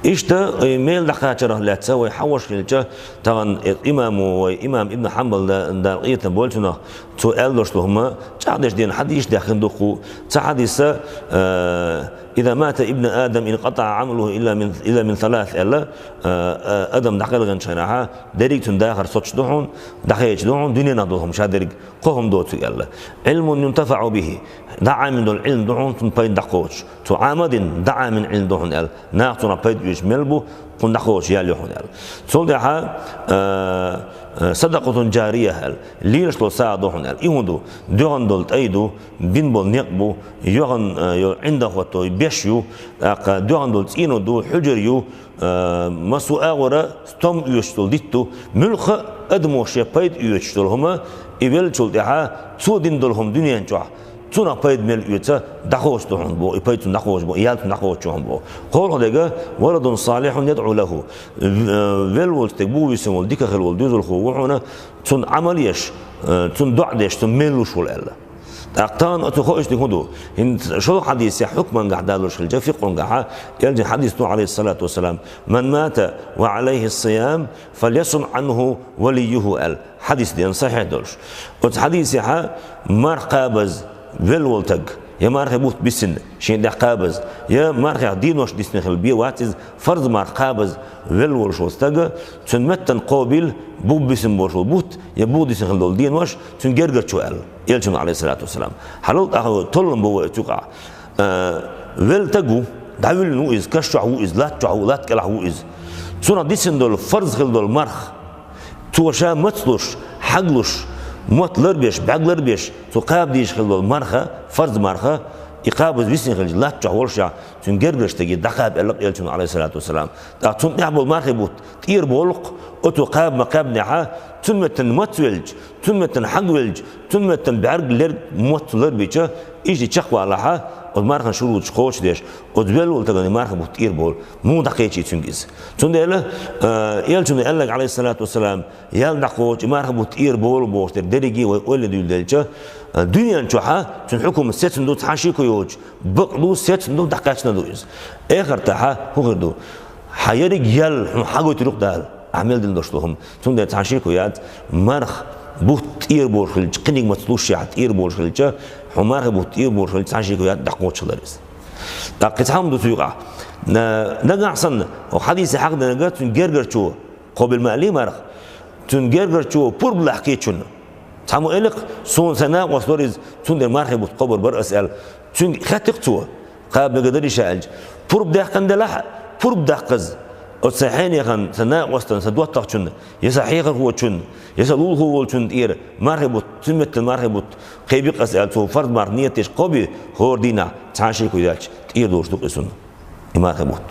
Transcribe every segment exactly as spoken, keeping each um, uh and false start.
Иштта, э, мел дӀакхачарах лаьцна вай хьахьош хилча, тахан, э, имамо, вай имам Ибн Хьанбал да-, Дала къинхетам бойла цунах, цо аьлла долаш дола хӀума, чӀагӀдеш дена хьадисаш даьхкина да-кх. Цхьа хьадис, э, «إذا مات ابن آدم انقطع عمله إلا من، إلا من ثلاث», аьлла, э, э, адам дӀакхелхинчу хенахь, дерриг цуьнан дахар соцуш ду хьуна, дӀахаьча ду хьуна, дуьненах долу хӀума ша дерриг. Кхо хӀума ду цуьнан аьлла. «علم ينتفع به», дӀа Ӏамийна долу Ӏилма ду хьуна, цунна пайда дӀакхочуш. Цо Ӏамийна дӀа Ӏамийна Ӏилма ду хьуна аьлла, наха цунах пайда оьцуш мел бу, кхунна дӀакхочуш ял ю хьуна аьлла. Цул тӀаьхьа, э, э, «صدقة جارية» аьлла, лелаш долу сагӀа ду хьуна аьлла. И хӀун ду? ДоьгӀна долу тӀай ду, бина болу некъ бу, йоьгӀна, э, йолу ӀиндагӀ хӀотто беш ю, тӀаккха доьгӀна долу цӀено ду, хьуьжар ю, Э, массо а агӀора стом оьцуш долу дитт ду, муьлхха а адамо шен пайда оьцуш долу хӀума, и веллачул тӀаьхьа цо дина долу хӀума дуьнен чохь, цунах пайда мел оьцу, дӀакхочуш ду хьуна боху, и пайда цунна дӀакхочуш боху, и ял цунна дӀакхочуш ду хьуна боху. КхоалгӀа дерг, «ولد صالح يدعو له». Э, велла волу стаг, бух висина волу, дика хилла волу доьзалхо ву хьуна, цунна Ӏамал еш, э, цунна доӀа деш, цунна мел луш волу аьлла. ТӀаккха тахана оцу хоуьйтинарг хӀун ду? ХӀинца шолгӀа хьадисехь хьукмангахь далуш хилча, фикъхӀангахьа, элчан хьадис ду, Ӏалайхиссалату вассалам: «من مات وعليه الصيام فليصم عنه وليه», аьлла. Хьадис дена сахьихь долуш. Оцу хьадисехьа марха кхабаза велла волу стаг, я мархи бутт бисина, шен тӀехь кхабаза, я мархех денош дисина хилла бен вац иза, фарз марха кхабаза велла волуш волу стага, цуьнан меттана кхобийла бух бисина болуш волу бутт, я бух дисина хилла долу денош, цуьнан гергарчо аьлла. Элчано, Ӏалайхиссалату вассалам. Хьалал тӀаьхьа толлам бу вай цу юкъахь. Э, велла стаг ву, дӀавуьллина ву иза, каш чохь ву иза, латта чохь ву, латта кӀелахь ву иза. Цунах дисина долу фарз хилла долу марха. Цо ша мацлуш, хьаглуш, мотт ларбеш, бӀаьрг ларбеш, цо кхаба дезаш хилла долу марха, фарз марха, и кхабаза висина хилча, латта чохь волушехь, цуьнан гергарчу стаге дӀакхаба аьлла Элчано, Ӏалайхиссалату вассалам. ТӀаккха цунна тӀехь болу мархи бутт тӀера болу-кх, оцо кхаба ма кхаьбнехьа, цуьнан меттана мац велча, цуьнан меттана хьаг велча, цуьнан меттана бӀаьрг лер мотт ларбича, иштта чекхвалахьа, оцу мархан шуруташ кхочушдеш, оцу велла волу стагана мархи бутт тӀера болу, муха дӀакхечи цуьнга иза. Цундела, э, Элчано аьлларг, Ӏалайхиссалату вассалам, ял дӀакхочу, и мархи бутт тӀера болу бохуш дерг дерриге вай ойла дуьйладелча, э, дуьнен чохьа цуьнан хьукум сецна ду, цхьа шеко йоцуш, бакъ ду, сецна ду, дӀакхаьчна ду иза. Эхартахьа хӀун хир ду? Хьан ерриг ял хьуна хьагойтур ю-кх Дала, ахь мел дина долуш долу хӀума. Цундела цхьа шеко яц, марха бутт тӀера болуш хилча, кхиниг мац лушехь тӀера болуш хилча, хьуна мархи бутт тӀера болуш хилча, цхьа шеко яц, дӀакхочуш хилар иза. ТӀаккха кхин цхьа хӀума ду цу юкъахь. На-, нагахь санна, хьо хьадисехь хьахаданарг, цуьнан гергарчо, кхобийла ма аьллий марха, цуьнан гергарчо пурба лахкийчунна. Цхьаммо элира-кх, суна сайн накъост вара иза, цундела мархи бутт кхобур бара ас аьлла. Цуьнга хаьттира-кх цо, кхаба мегар дарий ша аьлча. Пурба даьккхина делахь а, пурба даккхаза, оцу сайн хьенехан, сайн накъостан, сайн доттагӀчун, я сайн хьехархочун, я сайн лулахо волчун тӀера мархи бутт, цуьнан меттана мархи бутт кхебира-кх ас аьлла, цо фарз марха нийят деш кхоби, хӀора дийнахь, цхьа шеко яц, тӀера долуш ду-кх иза цунна. И мархи бутт.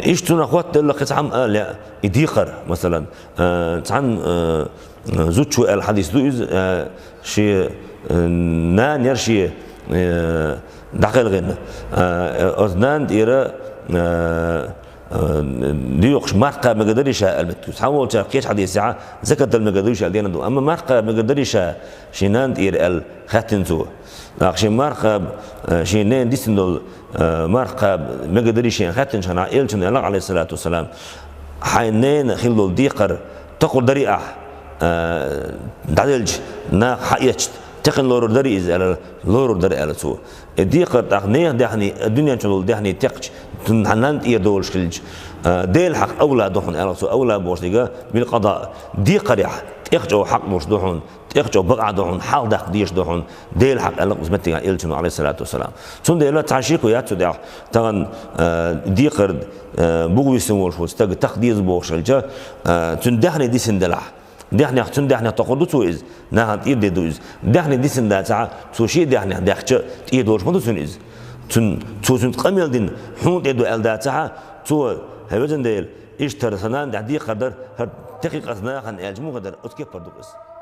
Иштта цунах хоттаделла кхин цхьа хӀума ала лаьа, и декхар, масалан, э, цхьана, э, зудчо аьлла хьадис ду иза, э, шен, э, нана яра шен, э, дӀакхелхина. Э, оцу нана тӀера, э, э, доькъуш марха кхаба мегар дарий ша аьлла меттиг. Цхьаволчара кхечу хьадисехь закат дала мегар дуй ша аьлла дена ду. Амма марха кхаба мегар дарий ша шен нана тӀера аьлла хаьттина цо. ТӀаккха шен марха кхаба, э, шен ненан дисина долу, э, марха кхаба мегар дарий шена хаьттинчу хенахь, Элчано аьлла, Ӏалайхиссалату вассалам: «Хьайн ненан хилла долу декхар токхур дарий ахь, э, дӀаделча, наха хьаэцча, текхина лорур дарий иза?» — аьлла, «Лорур дара», — аьлла цо. И декхар тӀаккха нехан даьхни, дуьнен чу долу даьхни текхча, цунна хьан нанна тӀера долуш хилча, э, Делан хьакъ авла ду хьуна, аьлла цо, авла бохуш дерг билкъада, декхарехь тӀех чӀогӀа хьакъ долуш ду хьуна, тӀех чӀогӀа бакъахь ду хьуна, хьалха даккха дезаш ду хьуна, Делан хьакъ аьлла кхуза меттигехь Элчано, Ӏалайхиссалату вассалам. Цундела цхьа шеко яц цу тӀехь, тахана, э, декхар, э, бух висина волуш волу стаг тах деза бохуш хилча, э, цуьнан даьхни дисина делахь, даьхнех, цуьнан даьхнех тохур ду цо иза, нахана тӀера дийр ду иза. Даьхни дисина дацахьа, цо шен даьхнех даьхча, тӀера долуш ма ду цунна иза. Цуьнан, цо цуьнца къамел дина, хьуна тӀера ду аьлла дацахьа, цо: «ХӀай везан Дела, иштта хӀара сан нанна тӀехь декхар дара, хӀара текхий-кх ас нахана», — аьлча, муха дара, оцу кепара ду иза.